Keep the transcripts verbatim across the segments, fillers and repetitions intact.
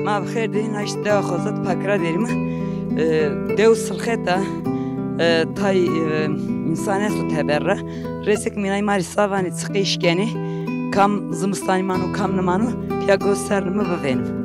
Ma bi xêr dê, na îşte dewa xo zat Pakira derîme. E, dew sirxet a, e, tay, e, însan esto teber ra. Rêsek mînay ma rê sa vanê çi qeş kenê, kam zimistanî mano, kam nimano, pîya go ser nime bivênim.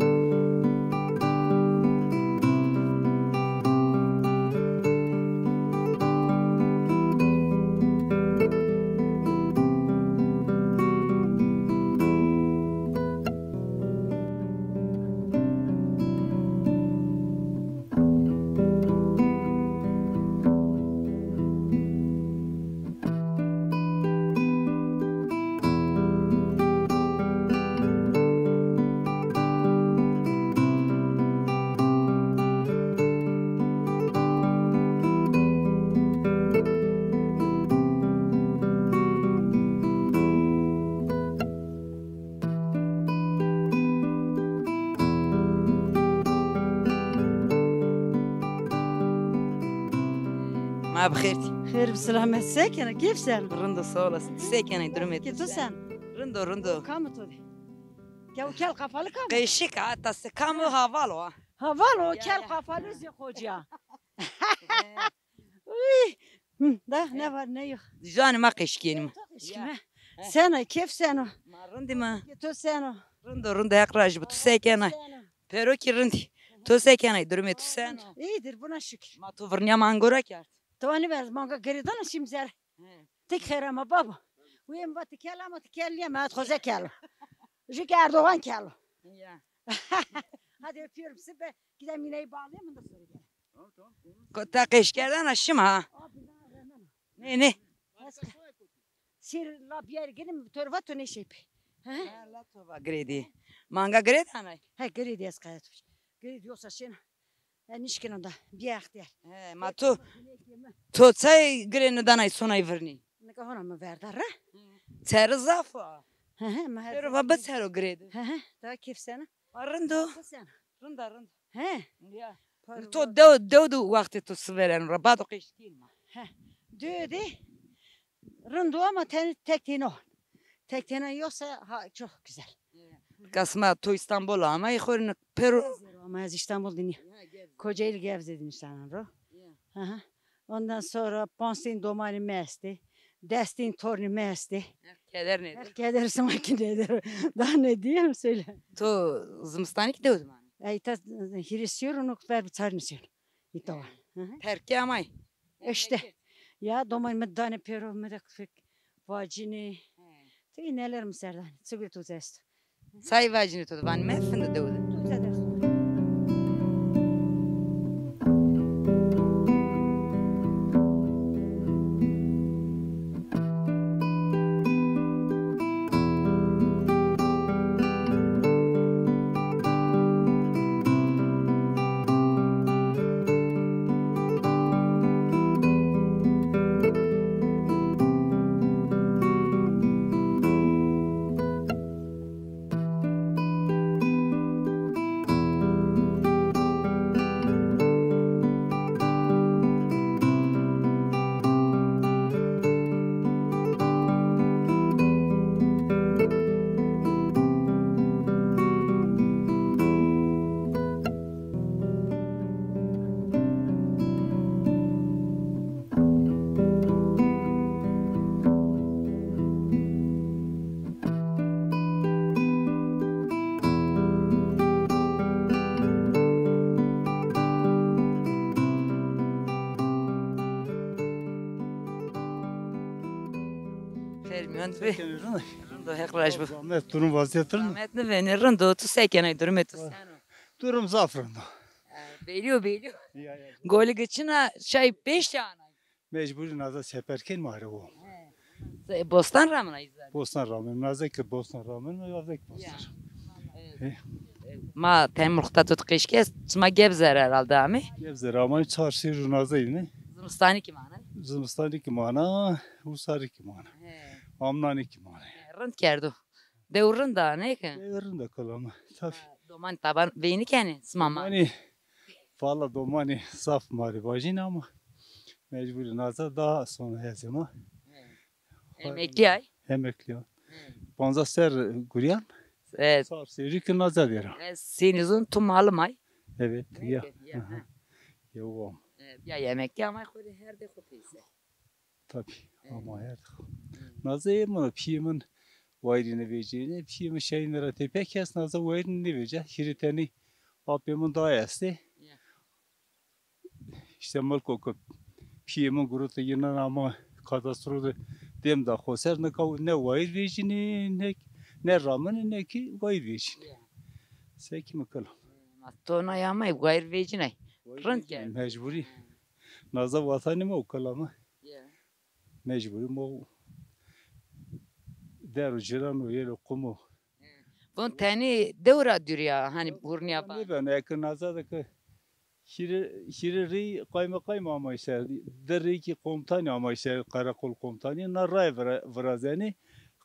Ma bi xêr tî. Xêr bi selamet, se kena, keyf sen? Rind o, sağ olasın. Ti se kenay, durumê ti sen? Rind o, rind o. Kam o to de? Ke o kel kafalı kam o? Qeşik a, ta se kam o, haval o. Haval o, ya, kel ya. Kafalı zî xoca. Uy. Hı, da ne var ne yok. Dijanê ma qeşik kenîme. Qeşik me. He. Sena, keyf sena? Ma rindîme. To sena? Rind o, rind o, Heq razî bo. Tu se kenay? Sena. Pêro kî rindî. To se kenay? Durumê tu sena? İyidir, buna şükür. Ma to virnîya mangora kerd? To anî ver, manga girêdana şimdi zer. He. Ti kera ma baba. Wê mi va ti kel ama ti kel nîya, ma xoze kel o. Jü ki Erdoğan kel o. Ya. Hadi öpüyorum sizi. Ben gidem ineği bağlayayım, ondan sonra gel. Ko-, ta qeş kerdena şima ha. Abi, ben öğrenmem. Ne, ne? Sir la bir yer gidelim, torva to ne şey pe. He? Ha, la torva girêdî. Manga girêdanay? He, girêdî ez qayet. Girêdî yoksa şena. E, nişkino da, bîya extîyar. He, ma to, to çay girê nidanay sonay virnî? Nika hona mi verda ra. He. Çeri zaf o. He he, ma her. Pêro va bi çero girêdî. He he, daha keyf sena? Ma rind o. Keyf sena? Rind a, rind. He. Ya. Pardon. To dew, dew de wextê to sivereno ra, bado qeşkîn ma. He. Dew de rind o ama ten-, tek têna. Tek têna yoksa ha, çok güzel. Kasma to İstanbul amay, xo rê pêro. Gevze ro ama ez İstanbul de nîya. Ya, Gevze. Kocaeli Gevze de niştanan ro. Ya. Aha. Ondan sonra panc tîn domanî mi estê. Des tîn tornî mi estê. Heq keder nêder. Heq keder sima kî nêder. Daha ne diyeyim söyle. To zimistanî kî dew de manay? Ey ta hîrê sîyor, onok ver bi çar nişîyor. Îta wa. Hı hı. Terkî amay? İşte. Ya domanî mi danê pêro, mi de vacînê. He. Ti îneler mi ser danê. Çi gurê to esto? Çay vacînê to de, vanê mefinde dew de. To de esto. Xêr mîyan de bê. Rind o, Heq razî bo. Zahmet, durum vaziyet rind o? Zahmet nêbenê, rind o. Tu se kenay, durumê tu seno? Durum zaf rind o. E, belî yo, belî yo. Ya, ya. Golî giçina, şay pêş anay. Mecburî naza seper kên ma re wo. He. Se-, bostan ramina îzar? Bostan ramin. Naze ki bostan ramin, ma yaze ki bostan. Ya. He. Ma temir xita to qeş kes, çima Gebze ra herhalde amê? Gebze ra amay, çar şêr û naze yine. Zimistanî ki mana? Zimistanî ki mana, usarî ki mana. He. Amnanî ki mana. He, rind kerdo. Dew rind a, nê ke? Dew rind a, kalama. Tabii. Ha, domanî taban veynî kenê, sima ma. Domanî, valla domanî zaf ma rê vajîn ama mecburî naza daha sonra hezê ma. He. Emeklî ay? Emeklî ay. He. Panzas ser gurîyan. E, Sar serî ki naza dera. E, sênî zon tu malim ay? Evet, ya. Ya, ha. Ya, wam. E, ya yemek ya, ama xo de her de xo peyse. Tabii, ama her de. Naza yê min, piyê min wayirî nêvecînê, piyê min şeynî ra tepek est, naza wayirî nêvece. Hîrê tenî apê min daha estê. Ya. İşte milko ke piyê min gurutê yînan ama kadastro de dem da xo ser, nika ne wayir vecînê, ne, ne ramine, ne ki wayir vecînê. Ya. Sekî mi kila. Ma to na yamay wayir vecînay. Rind kerd. Mecburî. Naza vatanî ma û kila mi. Ya. Mecburî ma der û ciran û yel û qum o. Von tenî dew ra dûrî ya, hanî burnîya ba. Nêbeno, eke naza de ke hîrê, hîrê rey qaymeqam amay ser, di rey kî komutanî amay ser, karakol komutanî, na raye vira-, virazenî,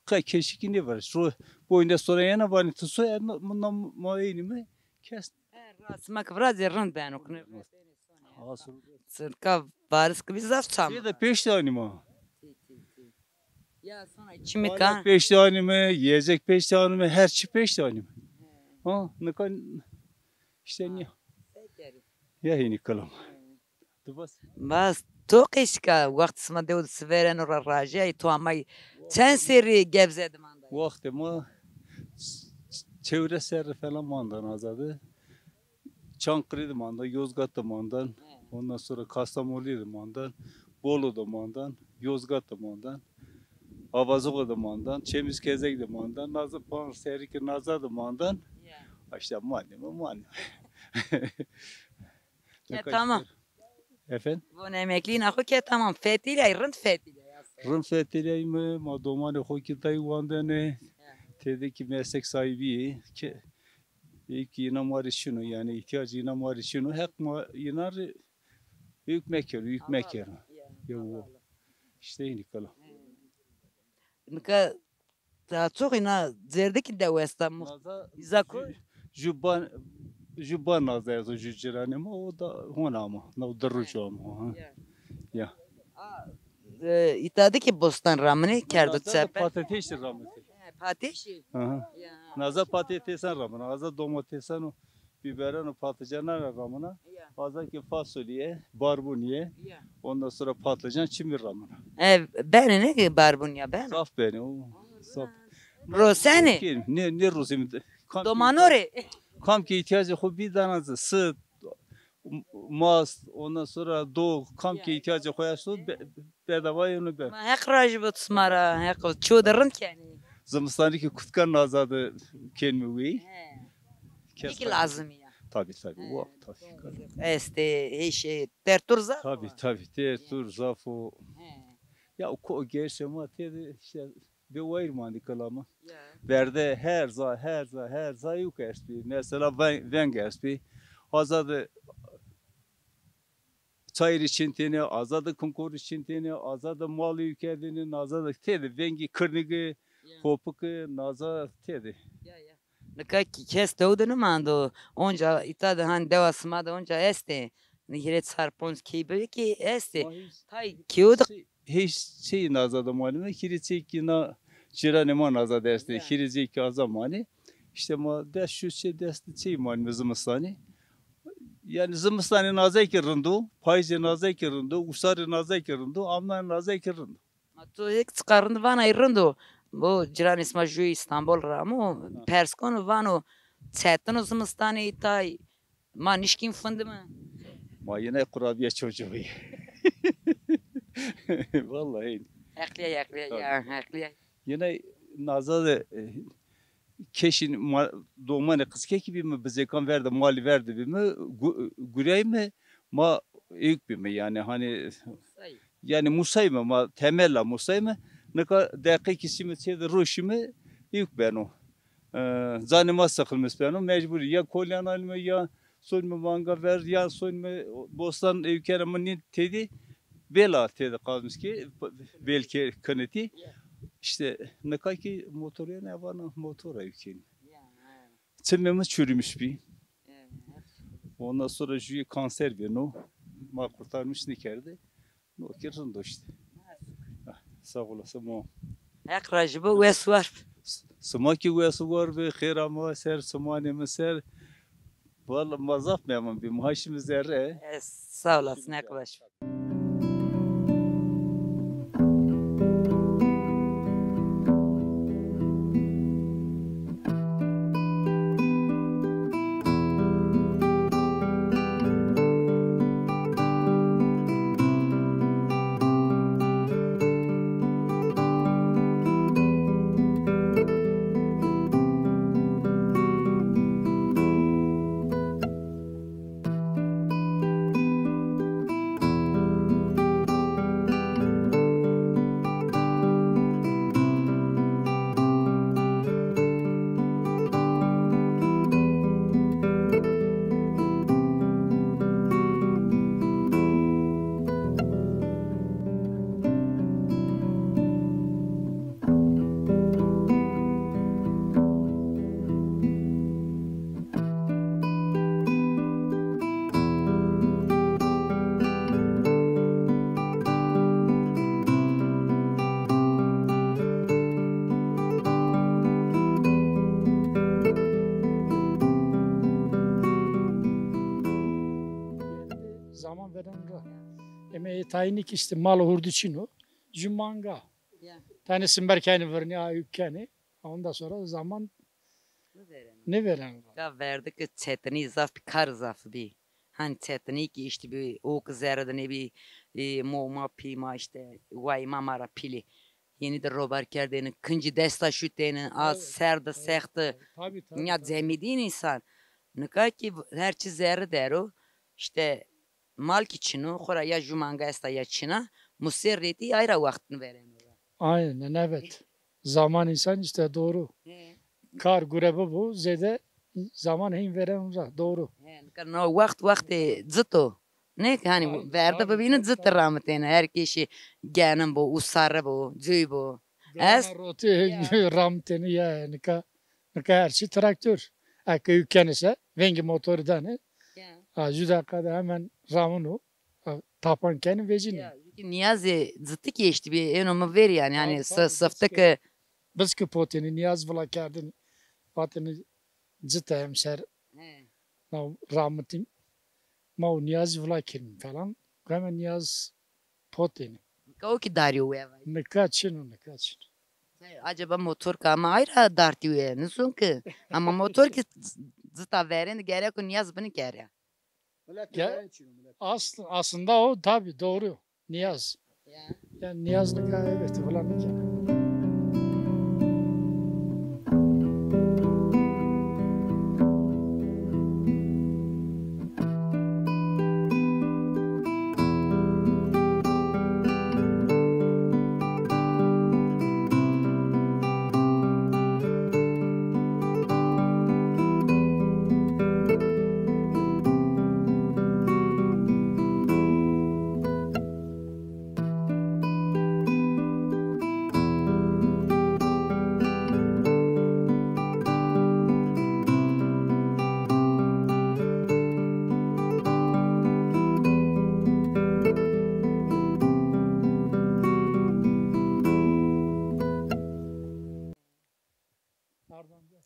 qe keşî kî nêviraz. Ro boyne sora yena vanî ti so, e, na, na ma eynî mi kes. E, rast, ma ke virazê rind beno, kine. Asıl. Sirka varis ke bî zaf çam. Tê de pêş de anî ma. Tê, tê, tê. Ya sonra çimî ka. Pêş de anîme, yiyecek pêş de anîme, her çi pêş de anîme. Ha, nika işte niye? Ya hînî kilam. Bas. Bas, to qeşka, wext sima dew de sivereno ra rajîyay, to amay çend serrî Gebze de manday? Wextê ma ç-, çewres serrî falan mandan azade. Çankırı de mandan, Yozgat de mandan, ondan sonra Kastamonu de mandan, Bolu de mandan, Yozgat de mandan, Avazoga de mandan, Çemizkezek de mandan, naza pan serrî ki naza de mandan. Ya. İşte manîme, manîme. Ya tamam. Efendim? Von emeklîna xo ke tamam, fetilay, rind fetilay aslında. Rind fetilay mi, ma domanê xo ki day wandene, tede ki meslek sahibi ye, ke, ê ki yîna ma rê çin o, yani ihtiyacê yîna ma rê çin o, Heq ma yîna rê ewk mekero, ewk mekero. Ya, işte hînî kala. Nika Daha çok îna zerdekî dew esta. Naza, îza ku? Ju, ju ban, ju ban naza ezo ju ciranê ma, o da hona ama. Na o di ruj ama. Ha. Ya. Ya. A, e, îta de ki bostan ramine kerdo çepe. Patates ramine. He, patates. Aha. Ya. Naza patatesan ramine. Aza domatesan o. Biberan û patlıcanan ra ramina. Ya. Aza ki fasulye, barbunye, ya, ondan sonra patlıcan, çimî ramina. E, benê ne ki barbunye ben? Zaf benê o. Zaf. Rosene? Nê, nê rosî mi? Domanore. Kam ki ihtiyacê xo bî dana zî, sit, mast, ondan sonra dog, kam ki ihtiyacê xo esto, be-, bedava yeno ber. Ma Heq rajî bo sima ra, Heq ço de rind kenî. Zimistanî ki kutka naza de kenîme wî. He. Kes. Peki lazim ya. Tabii, tabii. He, o, tabii. Estê, hêşê, tertur zaf. Tabii, tabii. Tertur zaf o. He. Ya o ko gerçe ma tede işte be wayir mandi kilama. Ya. Verde her za, her za, her za ewk estbî. Mesela veng, veng estbî. Azade çayirî çintêne, azade kinkorî çintêne, azade malî ewk kerdêne, azade tede vengî kirnigi, ya, kopiki, naza tede. Ya, ya. Nika ki kes dew de nimando. Onca îta de han dewa sima de onca estê. Hîrê çar ponc key bibî ki estê. Ma hîç, tay keyo de hîç çî naza de manîme. Hîrê çî ki na cîranê ma naza de estê. Ya. Hîrê çî ki aza manî. İşte ma dest şu çê dest çê manîme zimistanî. Yani zimistanî nazay ki rind o, payîzê nazay ki rind o, usarê nazay ki rind o, amnanê nazay ki rind o. Ma to hêk çiqa rind vana, ey rind o. Bo ciranê sima jû Îstanbul ra amo, ha, pers kono, vano çetin o zimistanê îtay. Ma nişkîn findime. Ma yine kurabiye çocuğuyuz. Vallahi. Heqlîya, heqlîya, ya, heqlîya. Yine naza de, e, keşin ma-, domanê qiskekî bîme, bizêkan ver de, malî ver de bîme, gu-, gureyme, ma ewk bîme, yani hani, yani musayme, ma temella musayme, nika deqekî sîme çê de roşîme, ewk beno. E, canê ma sıkılmış beno, mecburî ya kolyan alme, ya sonme manga ver, ya sonme bostan ewkena mi nî tedî, bela tedî kazmış ki, belki kınıtî. İşte nika ki motor yani, vana motor ewkeni. Çimê mi çürümüş bî. Ondan sonra jüye kanser beno. Ma kurtarmış nêkerde. No ki rind o işte. Ah, sağ olasın mo. Heq rajî bo, wes war. Sima kî wes û war bê, xêra ma ser, simanê mi ser. Walla ma zaf memnun bîm. Ha şîme zerre. E, sağ olasın, ne kadar. Zaman veren ra. Eme e tayînî ki işte mal hurdu çin o. Ju manga. Ya. Tane simber kenî virnî, ayuk kenî. Ondan sonra zaman nêveren. Nêveren. Ka verdi ki çetinî zaf bî, kar zaf bî. Hani çetinî ki işte bî, o ki zerre de nêbî, e, mo ma pî ma işte, way ma ma ra pîlî. Yenî de robar kerdêne, kincî desta şutêne, a ser de sexti. Tabii, tabii, ya tabii. Cemîdîn însan. Nika ki her çî zerre der o. İşte mal ki çin o, xora ya ju manga esta ya çin a, musêr rêtî ay ra wext nêvereno ra. Aynen, evet. Zaman insan işte, doğru. He. Kar gure bibo, zêde zaman hên veren ra, doğru. He, nika no wext, wextê cit o. Nê ki hani verde bibîne cit ramitêne. Her kişî genim bo, usare bo, cuy bo. Est. Rotî ramitêne ya, nika, nika her çî traktor. Eke yu kenê se, vengê motorî danê. Ya. Ha, ju deqa de hemen ramino. Ha, tapan kenê vecînê. Ya, çünkü niyazê citi ki eştî bî, êno mi vêr yanî, hani sıftı ki. Biz ki potêne, niyaz vila kerdêne. Vatêne cite hem ser. He. Na ramitîm. Ma û niyazî vila kenîm falan. Hemen niyaz potêne. Nika o ki darî o weva. Nika çin o, nika çin o. Acaba motor ki ama ay ra dartî wê, nizon ki. Ama motor ki cita verên de gereko niyaz bini kerya. Millet de verên çin o, millet. Asl-, aslında o tabii doğru. Niyaz. Ya. Yani niyaz nika evet, vila nika.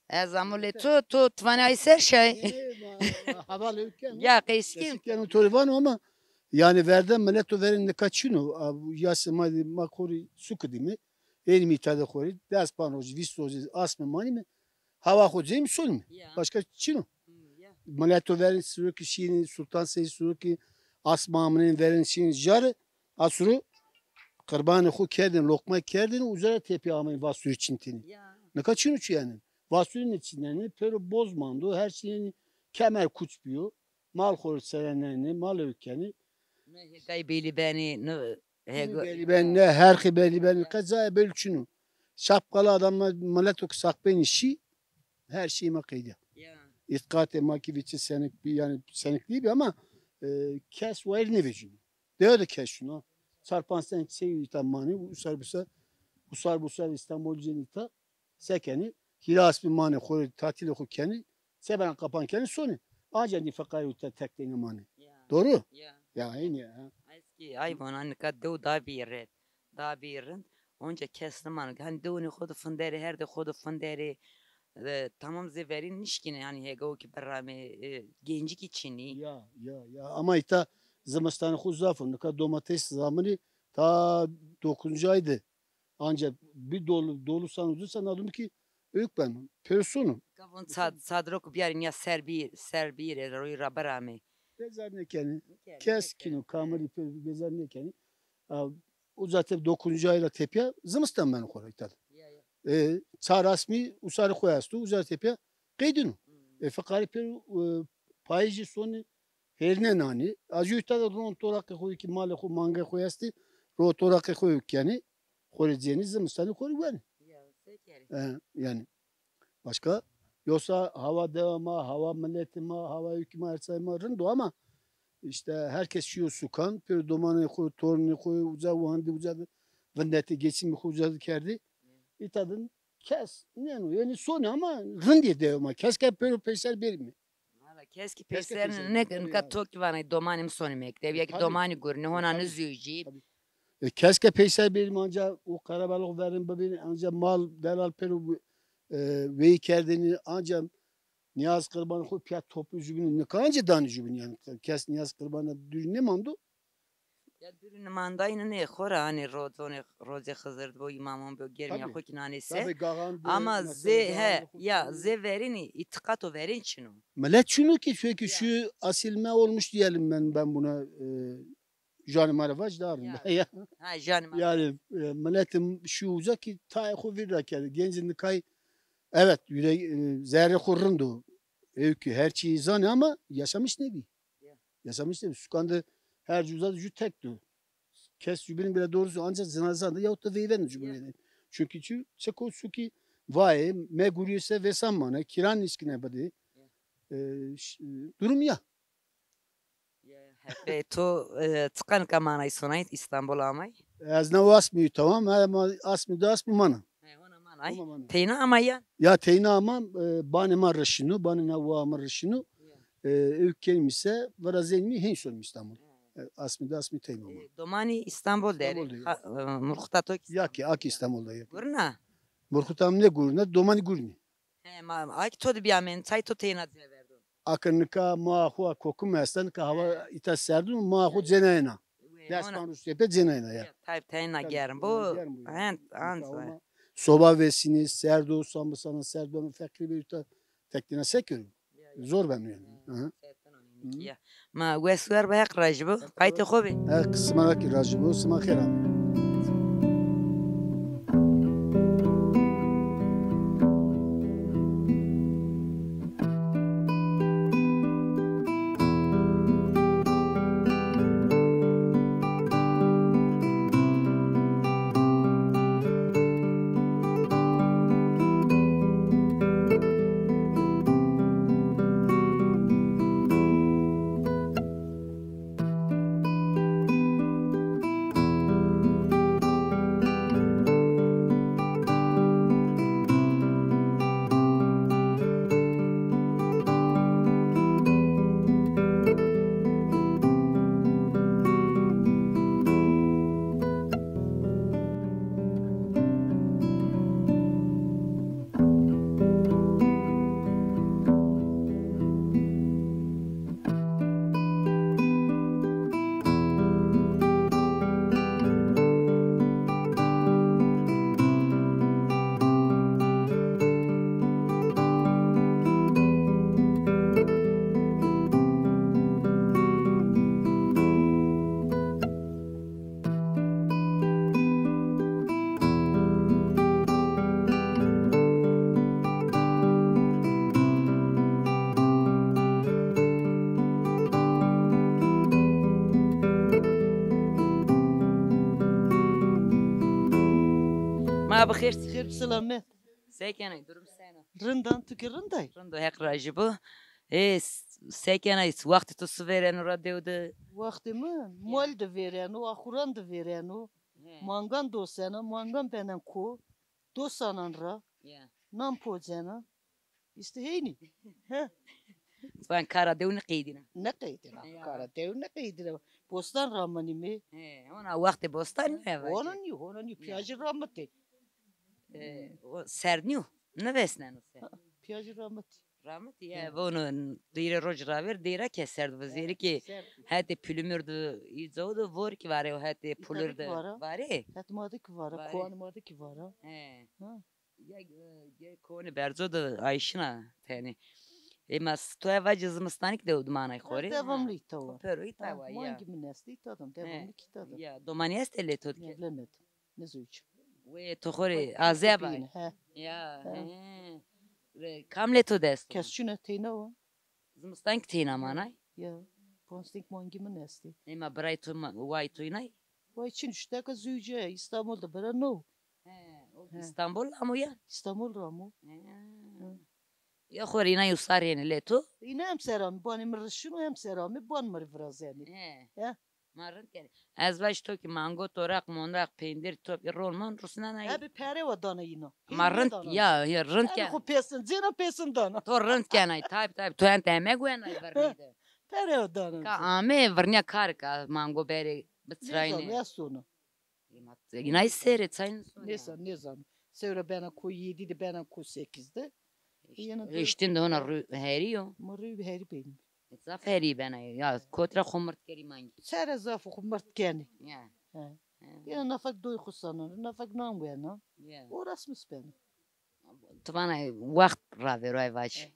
Ez amo lê to, to, ti vanê ay ser şay. Ê, ma, ma, heval ewk keno. Ya, qeysî keno. Qeysî keno, to rê vano ama, yanî, verden milet o verên nika çin o. A, bu yasê ma, ma xo rê suki dîme. Ênîme îta de xo rê, des panc rojî, vîst rojî asme manîme. Hewa xo cême sonîme. Ya. Başka çin o. Hmm, ya. Milet o verên Sirokî şîyêne, Sultan Seyîd Sirokî, asme aminên verên şîyêne jare. A suru qirbanê xo kerdêne, loqma kerdêne, uca ra tepîya ameyne, va suru çintêne. Ya. Nika çin o çi yanî. Va suru nêçinenê, pêro boz mando, her şey yanî kemer kuç bîyo. Mal xo rê serenenê, mal ewk kenê. Ne hêgay belî benê, ne hêga-, belî benê, ne herxê belî benê. Ya. Qe cayê belî çin o. Şapkalı adamlar, milet o ki saqbênî şî, her şey ma qeydîya. Ya. Îtîqatê ma ki vîçi senik bî, yanî senik nêbî ama, e, kes wayîr nêvecîno. Dewe de kes şino. Çar panc sene sey îta manê, usar busar, usar busar Îstanbul cênê îta, se kenê? Hîrê asmî manê xo rê, tatîlê xo kenê, sebena qapan kenê sonê. Anca nî feqarî îta tek teyna manê. Ya. Doğru? Ya. Ya, eynî ya. Ez kî ay vana nika dew da bî rind. Da bî rind. onca kes nimano. Hani dewnê xo de finderê, herdê xo de finderê. E, tamam zê verîn nişkîne, yani hêga o ki biramê, e, gencî ki çinî. Ya, ya, ya. Ama îta zimistanê xo zaf o. Nika domates zamanî ta dokuzuncu ay de. Ancak bir dolu, dolu san ucuzsa nadum ki ewk ben. Pêro sono. Kavon sad, sadro ku biyarîn ya ser bir, ser bir, e, royî ra biramê. Bezar nêkenî. Kes kino kamilî pê bezar nêkenî. A, o zaten dokuzuncu ay ra tepya zimistan beno xo ra îta de. Ya, ya. E, çar asmî usarê xo esto, uza ra tepya qeydîno. Hmm. E, feqarî pêro, e, payîzî sonî hêrine nanî. A jû îta de ron toraqê xo ki malê xo, mangê xo estî, ro toraqê xo kenî, xo rê cênî, zimistanî xo rê wenî. Ya, se kerî? E, yani. Başka? Yoksa hawa dewa ma, hawa miletê ma, hawa ewkî ma, ersayê ma rind o ama işte herkes şîyo sukan, pêro domanê xo, tornê xo uca wandî, uca vindetî, geçimê xo uca de kerdî. Îta din kes nêno, yanî sonê ama rindî dewa ma. Kes ke pêro peyser bêrîme. Valla kes ki peyser nêken, nika to ki vanay domanê mi sonê mekteb, ya ki domanî gurînê, hona nêzûyî. E, kes ke peyser bêrîme, anca o qerebalix verin bibîn, anca mal delal pêro, e, weyî kerdênî, anca nîyaz qirbanê xo pîya toplu jubînî, nika anca danî jubînî, yani kes nîyaz qirbana dûrî nêmando. Ya dûrî nêmandayîne nê, xora hanî rozonê, rozê Xizir de bo, îmamon bo, germîya xo kî nanê se. Ama zê, he, ya zê verînî, îtîqato verîn çin o. Milet çin o ki, çünkü şu asilme olmuş diyelim ben, ben buna, e, janê ma rê vaj daha rind. Ya. Ha, janê ma rê. Yani, e, miletim şu uca ki tayê xo vîr ra kerdî. Gencê nikay, evet, yürek, e, zerrê xo rind o. Ewkî her çî zanê ama yaşamış nêbî. Ya. Yaşamış nêbî. Sukan de her uca de jû tek do. Kes jubînî bile doğrusu ancak zinazan de yahut da veyveno jubînî. Ya. Çünkü çi, çeko su ki vayê, megurîyo se vêsan mane, kîran nişkîne bidê. Ya. E, ş-, durum ya. Ya, heqê to, e, çiqa nika manay sonay, Îstanbul amay? Ez na asmî tamam, ama asmî de asmî mana. He, hona manay. Hona mana. Teyna amay ya? Ya teyna ama, e, banê ma rişîno, banê na waa ma rişîno. Ya. E, ewk kenîme se, virazenîme hên sonîme Îstanbul. He. E, asmî de asmî teyna ama. E, domanî Îstanbul der ê? Îstanbul der ê. Ha, e, murxuta to ki? Ya ki, a ki Îstanbul der ê. Gurna? Murxuta mi nêgurna, domanî gurînî. He, ma, a ki to de bîyamên, çay to teyna cêverdo? A ke nika ma xo kokim esta, nika hawa îta serd o, ma xo cênayena. Dest hona. Panc roj tepe cênayena ya. Ya, tabii teyna germ bo. Germ bo ya. Hen, anca. Soba vesînî, serd o, san bi sana serd o, feqîrî bê îta tekdîna se kero. Ya, ya. Zor beno yani. Ya, aha. Sertan o nînî ki ya. Ma wes wer be, Heq rajî bo. Qaytê xo bê. Heq sima ra kî rajî bo, sima xêr amê. Ma bi xêr. Xêr bi selamet. Se kenay, durum sena? Rind a, tu kî rind ay? Rind o, Heq rajî bo. Ê, s-, se kenay, wextê to si vêreno ra dew de? Wextê mi, ya, mol de vêreno, axuran de vêreno. He. Mangan dosena, mangan benen ko, dosanan ra. Ya. Nan pocena. Îşte heynî. He. Ben kara dew nêqeydîna. Nêqeydîna. Ya. Kara dew nêqeydîna. Bostan ramanîme. He, ona wextê bostan nêva. Ona nîyo, ona nîyo. Ya. Piyajî ramitê. E, o serd nîyo. Nêvesneno serd. Ha, piyajî ramitê. Ramitê ya, ya. Vono dêre roj ravêr, dêra ke serd vizêrî ki. Serd. Hetê pulumur de, îco de vor ki vare, o hetê pulur de vare. Hetê ma de ki vare, koanê ma de ki vare. He. Ha. Ya, e, ya koanê berzo de ayşina tenê. Ema s-, to eva ci zimistanî ki dew de manay xo rê. Devamlı ita wa. Pero ita wa ya. Mangî min estê, ita dam, devamlı ki ita dam. Ya, domanî estê lê to de ke? Evlemedim. Nêzewicî. Wê to xo rê azeba. He. Ya, he. Rê kam lê to de esto? Kes çin a, teyna wa. Zimistan ki teyna manay? Ya. Ponc-sîng mangî min estê. Ema birayê to ma-, way to înay? Way çin, îşte ke zewicîya, Îstanbul de bira no. He, o Îstanbul amo ya? Îstanbul ra amo. He. Hı. Ya xo rê îna yew sar ênê lê to? Îna hem ser amê, banê mi rişino hem ser amê, ban mi rê virazenê. He. He. Ma rind kenê. Ez vaj to ki mango, toraq, mondaq, pendir, to ki rol mon rusnena. Ebi pere wa dana îna. Ma rind, ya, ya, rind ken. Xo pêsin, cêna pêsin dana. To rind kenay, tabî, tabî. To ente emek wenay virnî de. Pere wa dana. Ka ame virnîya kar ka mango berê biçiraynê. Nêzano, esto na. Îna serê çay nêzano. Nêzano, nêzano. Sewra bena ko yedî de, bena ko sekîz de. Heştin de hona rû herî yo. Ma rû herî benî. Zaf herî bena. Ya, kot ra xo mird kerî mangî. Sere zaf xo mird kenî. Ya. He. Yena nafek doy xo sanano, nafek nan wena. Ya. O resmis bena. Ti vana wext ravêro ay vac. He.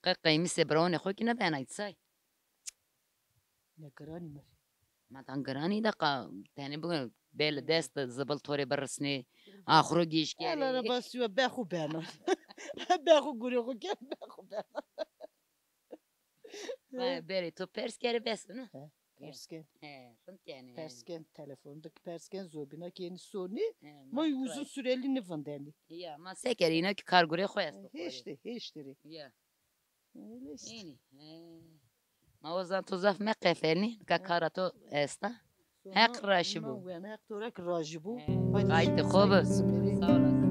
Qe qeymisê birawonê xo kî nêbenay çay. Ne giranî mi rê. Ma dan giranî de qa tenê bigin bêle dest zibil to rê birisnê. Axiro gêj kerê. Ela ra bas yo be xo bena. Be xo gurê xo ken be xo bena. Berê to pers kerê bes o, ne? He, pers ken. He, rind kenê. Pers ken, telefon de ki pers ken, zobîna ki yenî sonî. He, ma uzun süreli nêvindenî. Ya, ma se kerê, îna ki kar gurê xo esto. Hêştê, hêştê rê. Ya. Öyle işte. Ênî. He. Ma o zaman to zaf meqefelnî, nika kara to esta. Heq raji bo. Heq to ra ki raji bo. He. Qaytê xo bi. Sağ olasın.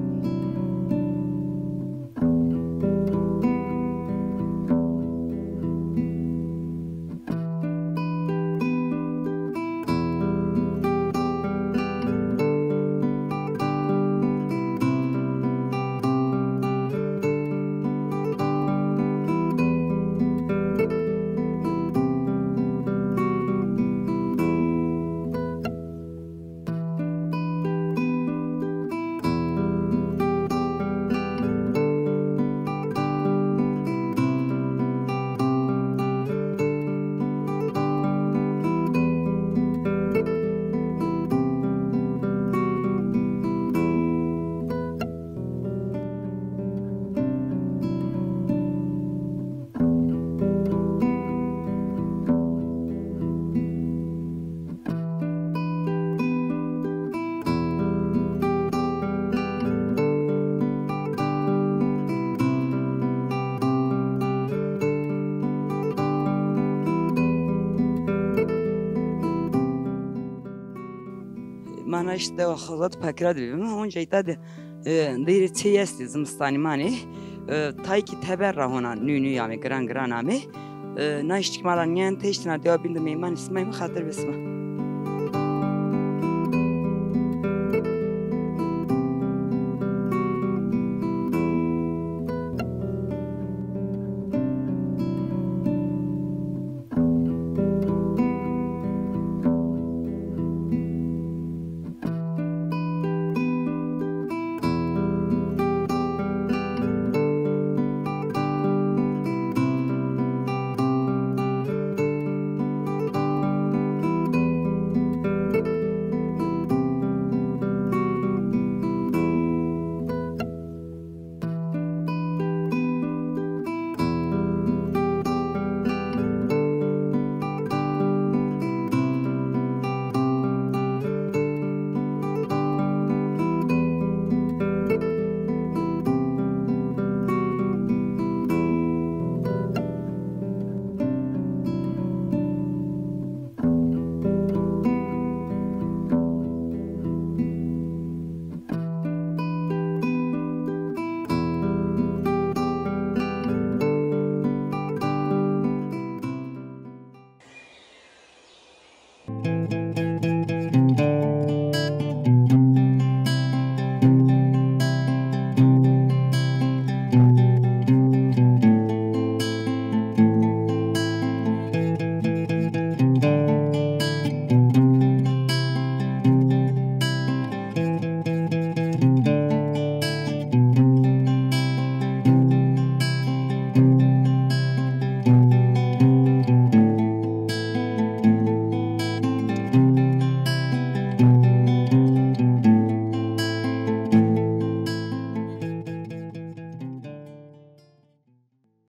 Mana işte dewa Xizet Pekira de bîme. Onca îta de, e, dêrê çey estê, zimistanî manê. E, tay kî teber ra hona nû nû amê, giran giran amê. E, na îştî kî ma ra nîyen teştîna dewa bîn de meymanî sima îme, xatir be sima.